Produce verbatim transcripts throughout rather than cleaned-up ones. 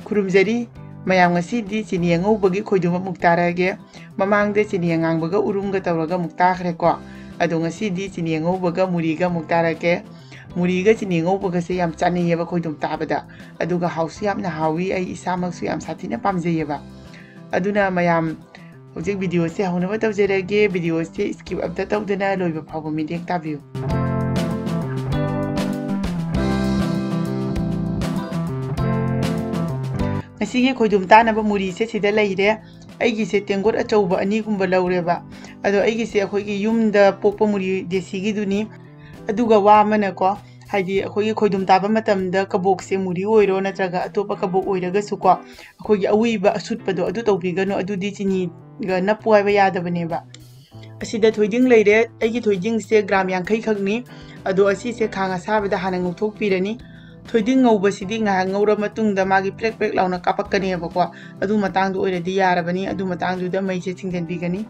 ꯈꯨꯔꯨꯝꯖꯔꯤ꯫ ꯃꯌꯥꯝ, ꯉꯁꯤꯗꯤ ꯆꯤꯅꯤ ꯑꯉꯧꯕꯒꯤ ꯈꯣꯏꯗꯨꯝ ꯑꯃꯨꯛ ꯇꯥꯔꯛꯑꯒꯦ꯫ ꯃꯃꯥꯡꯗ ꯆꯤꯅꯤ ꯑꯉꯥꯡꯕꯒ ꯎꯔꯨꯝꯒ ꯇꯧꯔꯒ ꯑꯃꯨꯛ ꯇꯥꯈ꯭ꯔꯦꯀꯣ꯫ ꯑꯗꯣ ꯉꯁꯤꯗꯤ ꯆꯤꯅꯤ ꯑꯉꯧꯕꯒ ꯃꯨꯔꯤꯒ ꯑꯃꯨꯛ ꯇꯥꯔꯛꯀꯦ꯫ ꯃꯨꯔꯤꯒ ꯆꯤꯅꯤ ꯑꯉꯧꯕꯒꯁꯦ ꯌꯥꯝ ꯆꯥꯅꯩꯌꯦꯕ ꯈꯣꯏꯗꯨꯝ ꯇꯥꯕꯗ꯫ ꯑꯗꯨꯒ ꯍꯥꯎꯁꯨ ꯌꯥꯝꯅ ꯍꯥꯎꯏ, ꯑꯩ ꯏꯁꯥꯃꯛꯁꯨ ꯌꯥꯝ ꯁꯥꯊꯤꯅ ꯄꯥꯝꯖꯩꯌꯦꯕ꯫ ꯑꯗꯨꯅ ꯃꯌꯥꯝ, ꯍꯧꯖꯤꯛ ꯚꯤꯗꯤꯑꯣꯁꯦ ꯍꯧꯅꯕ ꯇꯧꯖꯔꯒꯦ꯫ ꯚꯤꯗꯤꯑꯣꯁꯦ skip ꯑꯝꯇ ꯇꯧꯗꯅ ꯂꯣꯏꯕ ꯐꯥꯎꯕ ꯃꯤꯠꯌꯦꯡ ꯇꯥꯕꯤꯌꯨ꯫ ꯉꯁꯤꯒꯤ ꯈꯣꯏꯗꯨꯝ ꯇꯥꯅꯕ ꯃꯨꯔꯤꯁꯦ ꯁꯤꯗ ꯂꯩꯔꯦ꯫ ꯑꯩꯒꯤꯁꯦ ꯇꯦꯡꯀꯣꯠ ꯑꯆꯧꯕ ꯑꯅꯤꯒꯨꯝꯕ ꯂꯧꯔꯦꯕ꯫ ꯑꯗꯣ ꯑꯩꯒꯤꯁꯦ ꯑꯩꯈꯣꯏꯒꯤ ꯌꯨꯝꯗ ꯄꯣꯛꯄ ꯃꯨꯔꯤ ꯗꯦꯁꯤꯒꯤꯗꯨꯅꯤ꯫ ꯑꯗꯨꯒ ꯋꯥ ꯑꯃꯅꯀꯣ, ꯍꯥꯏꯗꯤ ꯑꯩꯈꯣꯏꯒꯤ ꯈꯣꯏꯗꯨꯝ ꯇꯥꯕ ꯃꯇꯝꯗ ꯀꯕꯣꯛꯁꯦ ꯃꯨꯔꯤ ꯑꯣꯏꯔꯣ ꯅꯠꯇ꯭ꯔꯒ ꯑꯇꯣꯞꯄ ꯀꯕꯣꯛ ꯑꯣꯏꯔꯒꯁꯨꯀꯣ, ꯑꯩꯈꯣꯏꯒꯤ ꯑꯎꯏꯕ ꯑꯁꯨꯠꯄꯗꯣ ꯑꯗꯨ ꯇꯧꯕꯤꯒꯅꯨ, ꯑꯗꯨꯗꯤ ꯆꯤꯅꯤꯒ ꯅꯞꯄꯨ ꯍꯥꯏꯕ ꯌꯥꯗꯕꯅꯦꯕ꯫ ꯑꯁꯤꯗ ꯊꯣꯏꯗꯤꯡ ꯂꯩꯔꯦ꯫ ꯑꯩꯒꯤ ꯊꯣꯏꯗꯤꯡꯁꯦ ꯒ꯭ꯔꯥꯝ ꯌꯥꯡꯈꯩ ꯈꯛꯅꯤ꯫ ꯑꯗꯣ ꯑꯁꯤꯁꯦ ꯈꯥꯡ ꯑꯁꯥꯕꯗ ꯍꯥꯟꯅ ꯉꯧꯊꯣꯛꯄꯤꯔꯅꯤ꯫ ꯊꯣꯏꯗꯤꯡ ꯉꯧꯕꯁꯤꯗꯤ ꯉꯥꯏꯍꯥꯛ ꯉꯧꯔ ꯃꯇꯨꯡꯗ ꯃꯥꯒꯤ ꯄ꯭ꯔꯦꯛ ꯄ꯭ꯔꯦꯛ ꯂꯥꯎꯅ ꯀꯥꯞꯄꯛꯀꯅꯦꯕꯀꯣ꯫ ꯑꯗꯨ ꯃꯇꯥꯡꯗ ꯑꯣꯏꯔꯗꯤ ꯌꯥꯔꯕꯅꯤ, ꯑꯗꯨ ꯃꯇꯥꯡꯗꯨꯗ ꯃꯩꯁꯦ ꯊꯤꯡꯖꯤꯟꯕꯤꯒꯅꯤ꯫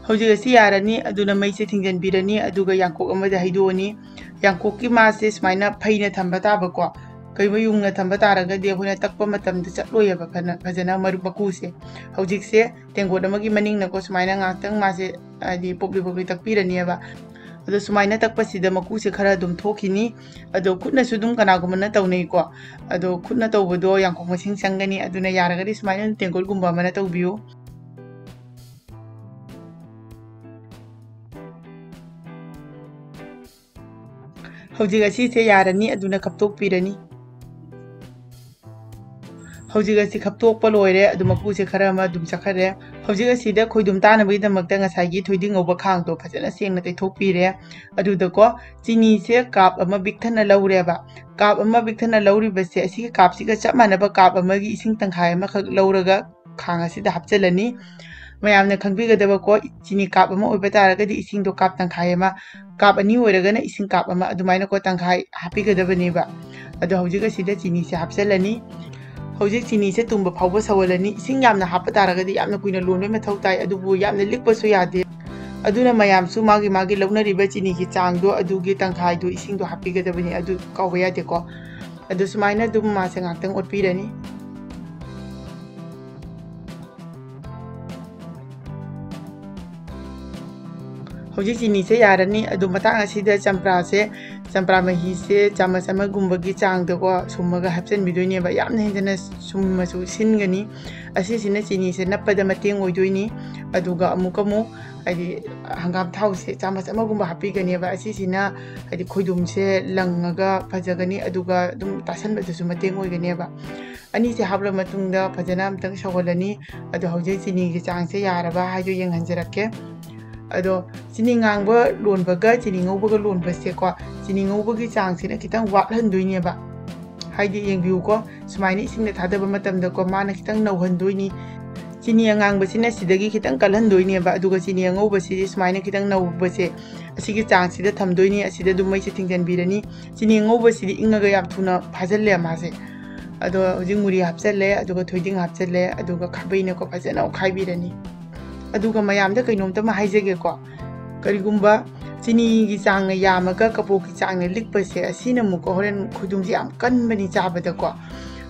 ꯍꯧꯖꯤꯛ ꯑꯁꯤ ꯌꯥꯔꯅꯤ, ꯑꯗꯨꯅ ꯃꯩꯁꯦ ꯊꯤꯡꯖꯤꯟꯕꯤꯔꯅꯤ, ꯑꯗꯨꯒ ꯌꯥꯡꯀꯣꯛ ꯑꯃꯗ ꯍꯩꯗꯣꯛꯑꯅꯤ꯫ ꯌꯥꯡꯀꯣꯛꯀꯤ ꯃꯥꯁꯦ ꯁꯨꯃꯥꯏꯅ ꯐꯩꯅ ꯊꯝꯕ ꯇꯥꯕꯀꯣ꯫ ꯀꯩꯒꯨꯝꯕ ꯌꯨꯡꯅ ꯊꯝꯕ ꯇꯥꯔꯒꯗꯤ ꯑꯩꯈꯣꯏꯅ ꯇꯛꯄ ꯃꯇꯝꯗ ꯆꯠꯂꯣꯏꯌꯦꯕ ꯐꯅ-, ꯐꯖꯅ ꯃꯔꯨ-, ꯃꯀꯨꯁꯦ꯫ ꯍꯧꯖꯤꯛꯁꯦ ꯇꯦꯡꯀꯣꯠ ꯑꯃꯒꯤ ꯃꯅꯤꯡꯅꯀꯣ ꯁꯨꯃꯥꯏꯅ ꯉꯥꯛꯇꯪ ꯃꯥꯁꯦ ꯍꯥꯏꯗꯤ ꯄꯣꯞꯂꯤ ꯄꯣꯞꯂꯤ ꯇꯛꯄꯤꯔꯅꯦꯕ꯫ ꯑꯗꯣ ꯁꯨꯃꯥꯏꯅ ꯇꯛꯄꯁꯤꯗ ꯃꯀꯨꯁꯦ ꯈꯔ ꯑꯗꯨꯝ ꯊꯣꯛꯈꯤꯅꯤ꯫ ꯑꯗꯣ ꯈꯨꯠꯅꯁꯨ ꯑꯗꯨꯝ ꯀꯅꯥꯒꯨꯝꯕꯅ ꯇꯧꯅꯩꯀꯣ꯫ ꯑꯗꯣ ꯈꯨꯠꯅ ꯇꯧꯕꯗꯣ ꯌꯥꯡꯀꯣꯛ ꯃꯁꯤꯡ ꯆꯪꯒꯅꯤ, ꯑꯗꯨꯅ ꯌꯥꯔꯒꯗꯤ ꯁꯨꯃꯥꯏꯅ ꯇꯦꯡꯀꯣꯠꯒꯨꯝꯕ ꯑꯃꯅ ꯇꯧꯕꯤꯌꯨ꯫ ꯍꯧꯖꯤꯛ ꯑꯁꯤꯁꯦ ꯌꯥꯔꯅꯤ, ꯑꯗꯨꯅ ꯈꯞꯇꯣꯛꯄꯤꯔꯅꯤ꯫ ꯍꯧꯖꯤꯛ ꯑꯁꯤ ꯈꯞꯇꯣꯛꯄ ꯂꯣꯏꯔꯦ, ꯑꯗꯨ ꯃꯀꯨꯁꯦ ꯈꯔ ꯑꯃ ꯑꯗꯨꯝ ꯆꯠꯈ꯭ꯔꯦ꯫ ꯍꯧꯖꯤꯛ ꯑꯁꯤꯗ ꯈꯣꯏꯗꯨꯝ ꯇꯥꯅꯕꯒꯤꯗꯃꯛꯇ ꯉꯁꯥꯏꯒꯤ ꯊꯣꯏꯗꯤꯡ ꯉꯧꯕ ꯈꯥꯡꯗꯣ ꯐꯖꯅ ꯁꯦꯡꯅ ꯇꯩꯊꯣꯛꯄꯤꯔꯦ꯫ ꯑꯗꯨꯗꯀꯣ ꯆꯤꯅꯤꯁꯦ ꯀꯥꯞ ꯑꯃ ꯕꯤꯛ ꯊꯟꯅ ꯂꯧꯔꯦꯕ꯫ ꯀꯥꯞ ꯑꯃ ꯕꯤꯛ ꯊꯟꯅ ꯂꯧꯔꯤꯕꯁꯦ ꯑꯁꯤꯒꯤ ꯀꯥꯞꯁꯤꯒ ꯆꯞ ꯃꯥꯟꯅꯕ ꯀꯥꯞ ꯑꯃꯒꯤ ꯏꯁꯤꯡ ꯇꯪꯈꯥꯏ ꯑꯃꯈꯛ ꯂꯧꯔꯒ ꯈꯥꯡ ꯑꯁꯤꯗ ꯍꯥꯞꯆꯤꯜꯂꯅꯤ꯫ ꯃꯌꯥꯝꯅ ꯈꯪꯕꯤꯒꯗꯕꯀꯣ, ꯆꯤꯅꯤ ꯀꯥꯞ ꯑꯃ ꯑꯣꯏꯕ ꯇꯥꯔꯒꯗꯤ ꯏꯁꯤꯡꯗꯣ ꯀꯥꯞ ꯇꯪꯈꯥꯏ ꯑꯃ, ꯀꯥꯞ ꯑꯅꯤ ꯑꯣꯏꯔꯒꯅ ꯏꯁꯤꯡ ꯀꯥꯞ ꯑꯃ, ꯑꯗꯨꯃꯥꯏꯅꯀꯣ ꯇꯪꯈꯥꯏ ꯍꯥꯞꯄꯤꯒꯗꯕꯅꯦꯕ꯫ ꯑꯗꯣ ꯍꯧꯖꯤꯛ ꯑꯁꯤꯗ ꯆꯤꯅꯤꯁꯦ ꯍꯥꯞꯆꯤꯜꯂꯅꯤ꯫ ꯍꯧꯖꯤꯛ ꯆꯤꯅꯤꯁꯦ ꯇꯨꯝꯕ ꯐꯥꯎꯕ ꯁꯧꯍꯜꯂꯅꯤ꯫ ꯏꯁꯤꯡ ꯌꯥꯝꯅ ꯍꯥꯞꯄ ꯇꯥꯔꯒꯗꯤ ꯌꯥꯝꯅ ꯀꯨꯏꯅ ꯂꯣꯟꯕꯩ ꯃꯊꯧ ꯇꯥꯏ, ꯑꯗꯨꯕꯨ ꯌꯥꯝꯅ ꯂꯤꯛꯄꯁꯨ ꯌꯥꯗꯦ꯫ ꯑꯗꯨꯅ ꯃꯌꯥꯝꯁꯨ ꯃꯥꯒꯤ ꯃꯥꯒꯤ ꯂꯧꯅꯔꯤꯕ ꯆꯤꯅꯤꯒꯤ ꯆꯥꯡꯗꯣ ꯑꯗꯨꯒꯤ ꯇꯪꯈꯥꯏꯗꯣ ꯏꯁꯤꯡꯗꯣ ꯍꯥꯞꯄꯤꯒꯗꯕꯅꯤ, ꯑꯗꯨ ꯀꯥꯎꯕ ꯌꯥꯗꯦꯀꯣ꯫ ꯑꯗꯨ ꯁꯨꯃꯥꯏꯅ ꯑꯗꯨꯝ ꯃꯥꯁꯦ ꯉꯥꯛꯇꯪ ꯑꯣꯠꯄꯤꯔꯅꯤ꯫ ꯍꯧꯖꯤꯛ ꯆꯤꯅꯤꯁꯦ ꯌꯥꯔꯅꯤ꯫ ꯑꯗꯨ ꯃꯇꯥꯡ ꯑꯁꯤꯗ ꯆꯝꯄ꯭ꯔꯥꯁꯦ, ꯆꯝꯄ꯭ꯔꯥ ꯃꯍꯤꯁꯦ ꯆꯥꯃꯁ ꯑꯃꯒꯨꯝꯕꯒꯤ ꯆꯥꯡꯗꯀꯣ ꯁꯨꯝꯃꯒ ꯍꯥꯞꯆꯤꯟꯕꯤꯗꯣꯏꯅꯦꯕ꯫ ꯌꯥꯝꯅ ꯍꯦꯟꯖꯟꯅ ꯁꯨꯝꯃꯁꯨ ꯁꯤꯟꯒꯅꯤ꯫ ꯑꯁꯤꯁꯤꯅ ꯆꯤꯅꯤꯁꯦ ꯅꯞꯄꯗ ꯃꯇꯦꯡ ꯑꯣꯏꯗꯣꯏꯅꯤ꯫ ꯑꯗꯨꯒ ꯑꯃꯨꯛ ꯑꯃꯨꯛ ꯍꯥꯏꯗꯤ ꯍꯪꯒꯥꯝ ꯊꯥꯎꯁꯦ ꯆꯥꯃꯁ ꯑꯃꯒꯨꯝꯕ ꯍꯥꯞꯄꯤꯒꯅꯦꯕ꯫ ꯑꯁꯤꯁꯤꯅ ꯍꯥꯏꯗꯤ ꯈꯣꯏꯗꯨꯝꯁꯦ ꯂꯪꯉꯒ ꯐꯖꯒꯅꯤ, ꯑꯗꯨꯒ ꯑꯗꯨꯝ ꯇꯥꯁꯟꯕꯗꯁꯨ ꯃꯇꯦꯡ ꯑꯣꯏꯒꯅꯦꯕ꯫ ꯑꯅꯤꯁꯦ ꯍꯥꯞꯂ ꯃꯇꯨꯡꯗ ꯐꯖꯅ ꯑꯝꯇꯪ ꯁꯧꯍꯜꯂꯅꯤ꯫ ꯑꯗꯣ ꯍꯧꯖꯤꯛ ꯆꯤꯅꯤꯒꯤ ꯆꯥꯡꯁꯦ ꯌꯥꯔꯕ ꯍꯥꯏꯗꯣ ꯌꯦꯡꯍꯟꯖꯔꯛꯀꯦ꯫ ꯑꯗꯣ ꯆꯤꯅꯤ ꯉꯥꯡꯕ ꯂꯣꯟꯕꯒ ꯆꯤꯅꯤ ꯉꯧꯕꯒ ꯂꯣꯟꯕꯁꯦꯀꯣ, ꯆꯤꯅꯤ ꯉꯧꯕꯒꯤ ꯆꯥꯡꯁꯤꯅ ꯈꯤꯇꯪ ꯋꯥꯠꯍꯟꯗꯣꯏꯅꯦꯕ꯫ ꯍꯥꯏꯗꯤ ꯌꯦꯡꯕꯤꯌꯨꯀꯣ, ꯁꯨꯃꯥꯏꯅ ꯏꯁꯤꯡꯗ ꯊꯥꯗꯕ ꯃꯇꯝꯗꯀꯣ ꯃꯥꯅ ꯈꯤꯇꯪ ꯅꯧꯍꯟꯗꯣꯏꯅꯤ꯫ ꯆꯤꯅꯤ ꯑꯉꯥꯡꯕꯁꯤꯅ ꯁꯤꯗꯒꯤ ꯈꯤꯇꯪ ꯀꯜꯍꯟꯗꯣꯏꯅꯦꯕ, ꯑꯗꯨꯒ ꯆꯤꯅꯤ ꯑꯉꯧꯕꯁꯤꯗꯤ ꯁꯨꯃꯥꯏꯅ ꯈꯤꯇꯪ ꯅꯧꯕꯁꯦ ꯑꯁꯤꯒꯤ ꯆꯥꯡꯁꯤꯗ ꯊꯝꯗꯣꯏꯅꯤ꯫ ꯑꯁꯤꯗ ꯑꯗꯨꯝ ꯃꯩꯁꯦ ꯊꯤꯡꯖꯤꯟꯕꯤꯔꯅꯤ꯫ ꯆꯤꯅꯤ ꯑꯉꯧꯕꯁꯤꯗꯤ ꯏꯪꯉꯒ ꯌꯥꯝ ꯊꯨꯅ ꯐꯥꯖꯤꯜꯂꯦ ꯃꯥꯁꯦ꯫ ꯑꯗꯣ ꯍꯧꯖꯤꯛ ꯃꯨꯔꯤ ꯍꯥꯞꯆꯜꯂꯦ, ꯑꯗꯨꯒ ꯊꯣꯏꯗꯤꯡ ꯍꯥꯞꯆꯜꯂꯦ, ꯑꯗꯨꯒ ꯈꯥꯕꯩꯅꯀꯣ ꯐꯖꯅ ꯑꯣꯠꯈꯥꯏꯕꯤꯔꯅꯤ꯫ ꯑꯗꯨꯒ ꯃꯌꯥꯝꯗ ꯀꯩꯅꯣꯝꯇ ꯑꯃ ꯍꯥꯏꯖꯒꯦꯀꯣ, ꯀꯔꯤꯒꯨꯝꯕ ꯆꯤꯅꯤꯒꯤ ꯆꯥꯡꯅ ꯌꯥꯝꯃꯒ ꯀꯕꯣꯛꯀꯤ ꯆꯥꯡꯅ ꯂꯤꯛꯄꯁꯦ, ꯑꯁꯤꯅ ꯑꯃꯨꯛꯀꯣ ꯍꯣꯔꯦꯟ ꯈꯣꯏꯗꯨꯝꯁꯦ ꯌꯥꯝ ꯀꯟꯕꯅꯤ ꯆꯥꯕꯗꯀꯣ꯫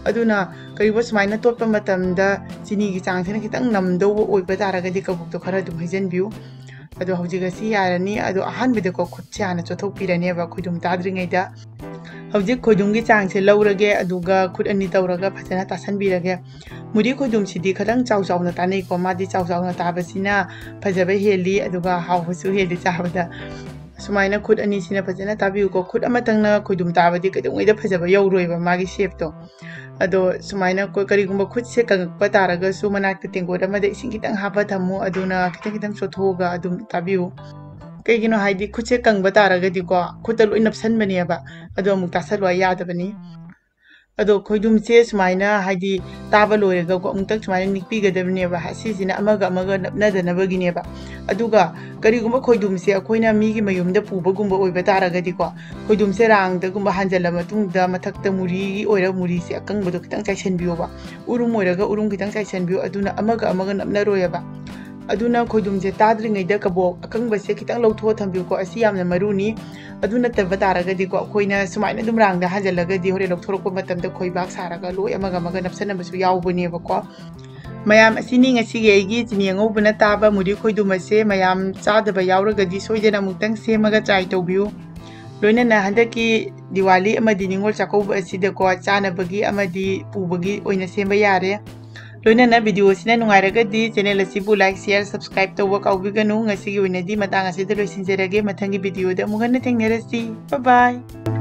ꯑꯗꯨꯅ ꯀꯔꯤꯒꯨꯝꯕ ꯁꯨꯃꯥꯏꯅ ꯇꯣꯠꯄ ꯃꯇꯝꯗ ꯆꯤꯅꯤꯒꯤ ꯆꯥꯡꯁꯤꯅ ꯈꯤꯇꯪ ꯅꯝꯗꯧꯕ ꯑꯣꯏꯕ ꯇꯥꯔꯒꯗꯤ ꯀꯕꯣꯛꯇꯣ ꯈꯔ ꯑꯗꯨꯝ ꯍꯩꯖꯤꯟꯕꯤꯌꯨ꯫ ꯑꯗꯣ ꯍꯧꯖꯤꯛ ꯑꯁꯤ ꯌꯥꯔꯅꯤ꯫ ꯑꯗꯣ ꯑꯍꯥꯟꯕꯗꯀꯣ ꯈꯨꯠꯁꯦ ꯍꯥꯟꯅ ꯆꯣꯠꯊꯣꯛꯄꯤꯔꯅꯦꯕ ꯈꯣꯏꯗꯨꯝ ꯇꯥꯗ꯭ꯔꯤꯉꯩꯗ꯫ ꯍꯧꯖꯤꯛ ꯈꯣꯏꯗꯨꯝꯒꯤ ꯆꯥꯡꯁꯦ ꯂꯧꯔꯒꯦ, ꯑꯗꯨꯒ ꯈꯨꯠ ꯑꯅꯤ ꯇꯧꯔꯒ ꯐꯖꯅ ꯇꯥꯁꯟꯕꯤꯔꯒꯦ꯫ ꯃꯨꯔꯤ ꯈꯣꯏꯗꯨꯝꯁꯤꯗꯤ ꯈꯤꯇꯪ ꯆꯥꯎ ꯆꯥꯎꯅ ꯇꯥꯅꯩꯀꯣ, ꯃꯥꯗꯤ ꯆꯥꯎ ꯆꯥꯎꯅ ꯇꯥꯕꯁꯤꯅ ꯐꯖꯕ ꯍꯦꯜꯂꯤ, ꯑꯗꯨꯒ ꯍꯥꯎꯕꯁꯨ ꯍꯦꯜꯂꯤ ꯆꯥꯕꯗ꯫ ꯁꯨꯃꯥꯏꯅ ꯈꯨꯠ ꯑꯅꯤꯁꯤꯅ ꯐꯖꯅ ꯇꯥꯕꯤꯌꯨꯀꯣ꯫ ꯈꯨꯠ ꯑꯃꯇꯪꯅ ꯈꯣꯏꯗꯨꯝ ꯇꯥꯕꯗꯤ ꯀꯩꯗꯧꯉꯩꯗ ꯐꯖꯕ ꯌꯧꯔꯣꯏꯕ ꯃꯥꯒꯤ ꯁꯦꯞꯇꯣ꯫ ꯑꯗꯣ ꯁꯨꯃꯥꯏꯅ ꯀꯣ-, ꯀꯔꯤꯒꯨꯝꯕ ꯈꯨꯠꯁꯦ ꯀꯪꯉꯛꯄ ꯇꯥꯔꯒꯁꯨ ꯃꯅꯥꯛꯇ ꯇꯦꯡꯀꯣꯠ ꯑꯃꯗ ꯏꯁꯤꯡ ꯈꯤꯇꯪ ꯍꯥꯞꯄ ꯊꯝꯃꯨ, ꯑꯗꯨꯅ ꯈꯤꯇꯪ ꯈꯤꯇꯪ ꯆꯣꯠꯊꯣꯛꯑꯒ ꯑꯗꯨꯝ ꯇꯥꯕꯤꯌꯨ꯫ ꯀꯩꯒꯤꯅꯣ ꯍꯥꯏꯗꯤ ꯈꯨꯠꯁꯦ ꯀꯪꯕ ꯇꯥꯔꯒꯗꯤꯀꯣ ꯈꯨꯠꯇ ꯂꯣꯏ ꯅꯞꯁꯟꯕꯅꯦꯕ, ꯑꯗꯣ ꯑꯃꯨꯛ ꯇꯥꯁꯜꯂꯨ ꯍꯥꯏ ꯌꯥꯗꯕꯅꯤ꯫ ꯑꯗꯣ ꯈꯣꯏꯗꯨꯝꯁꯦ ꯁꯨꯃꯥꯏꯅ ꯍꯥꯏꯗꯤ ꯇꯥꯕ ꯂꯣꯏꯔꯒꯀꯣ ꯑꯃꯨꯛꯇꯪ ꯁꯨꯃꯥꯏꯅ ꯅꯤꯛꯄꯤꯒꯗꯕꯅꯦꯕ, ꯁꯤꯁꯤꯅ ꯑꯃꯒ ꯑꯃꯒ ꯅꯞꯅꯗꯅꯕꯒꯤꯅꯦꯕ꯫ ꯑꯗꯨꯒ ꯀꯔꯤꯒꯨꯝꯕ ꯈꯣꯏꯗꯨꯝꯁꯦ ꯑꯩꯈꯣꯏꯅ ꯃꯤꯒꯤ ꯃꯌꯨꯝꯗ ꯄꯨꯕꯒꯨꯝꯕ ꯑꯣꯏꯕ ꯇꯥꯔꯒꯗꯤꯀꯣ, ꯈꯣꯏꯗꯨꯝꯁꯦ ꯔꯥꯎꯟꯗꯒꯨꯝꯕ ꯍꯥꯟꯖꯜꯂ ꯃꯇꯨꯡꯗ ꯃꯊꯛꯇ ꯃꯨꯔꯤꯒꯤ ꯑꯣꯏꯔ ꯃꯨꯔꯤꯁꯦ ꯑꯀꯪꯕꯗꯣ ꯈꯤꯇꯪ ꯆꯥꯏꯁꯟꯕꯤꯌꯣꯕ꯫ ꯎꯔꯨꯝ ꯑꯣꯏꯔꯒ ꯎꯔꯨꯝ ꯈꯤꯇꯪ ꯆꯥꯏꯁꯟꯕꯤꯌꯣ, ꯑꯗꯨꯅ ꯑꯃꯒ ꯑꯃꯒ ꯅꯞꯅꯔꯣꯏꯑꯕ꯫ ꯑꯗꯨꯅ ꯈꯣꯏꯗꯨꯝꯁꯦ ꯇꯥꯗ꯭ꯔꯤꯉꯩꯗ ꯀꯕꯣꯛ ꯑꯀꯪꯕꯁꯦ ꯈꯤꯇꯪ ꯂꯧꯊꯣꯛꯑ ꯊꯝꯕꯤꯌꯨꯀꯣ꯫ ꯑꯁꯤ ꯌꯥꯝꯅ ꯃꯔꯨꯅꯤ꯫ ꯑꯗꯨ ꯅꯠꯇꯕ ꯇꯥꯔꯒꯗꯤꯀꯣ, ꯑꯩꯈꯣꯏꯅ ꯁꯨꯃꯥꯏꯅ ꯑꯗꯨꯝ ꯔꯥꯡꯗ ꯍꯥꯟꯖꯜꯂꯒꯗꯤ ꯍꯣꯔꯦꯟ ꯂꯧꯊꯣꯔꯛꯄ ꯃꯇꯝꯗ ꯈꯣꯏꯕꯥꯛ ꯁꯥꯔꯒ ꯂꯣꯏ ꯑꯃꯒ ꯑꯃꯒ ꯅꯞꯁꯟꯅꯕꯁꯨ ꯌꯥꯎꯕꯅꯦꯕꯀꯣ꯫ ꯃꯌꯥꯝ, ꯑꯁꯤꯅꯤ ꯉꯁꯤꯒꯤ ꯑꯩꯒꯤ ꯆꯤꯅꯤ ꯑꯉꯧꯕꯅ ꯇꯥꯕ ꯃꯨꯔꯤ ꯈꯣꯏꯗꯨꯝ ꯑꯁꯦ꯫ ꯃꯌꯥꯝ ꯆꯥꯗꯕ ꯌꯥꯎꯔꯒꯗꯤ ꯁꯣꯏꯗꯅ ꯑꯃꯨꯛꯇꯪ ꯁꯦꯝꯃꯒ try ꯇꯧꯕꯤꯌꯨ꯫ ꯂꯣꯏꯅꯅ ꯍꯟꯗꯛꯀꯤ ꯗꯤꯋꯥꯂꯤ ꯑꯃꯗꯤ ꯅꯤꯉꯣꯜ ꯆꯥꯛꯀꯧꯕ ꯑꯁꯤꯗꯀꯣ, ꯆꯥꯅꯕꯒꯤ ꯑꯃꯗꯤ ꯄꯨꯕꯒꯤ ꯑꯣꯏꯅ ꯁꯦꯝꯕ ꯌꯥꯔꯦ꯫ ꯂꯣꯏꯅꯅ video ꯑꯁꯤꯅ ꯅꯨꯡꯉꯥꯏꯔꯒꯗꯤ channel ꯑꯁꯤꯕꯨ like, share, subscribe ꯇꯧꯕ ꯀꯥꯎꯕꯤꯒꯅꯨ꯫ ꯉꯁꯤꯒꯤ ꯑꯣꯏꯅꯗꯤ ꯃꯇꯥꯡ ꯑꯁꯤꯗ ꯂꯣꯏꯁꯤꯟꯖꯔꯒꯦ꯫ ꯃꯊꯪꯒꯤ videoꯗ ꯑꯃꯨꯛ ꯍꯟꯅ ꯊꯦꯡꯅꯔꯁꯤ꯫ Bye bye꯫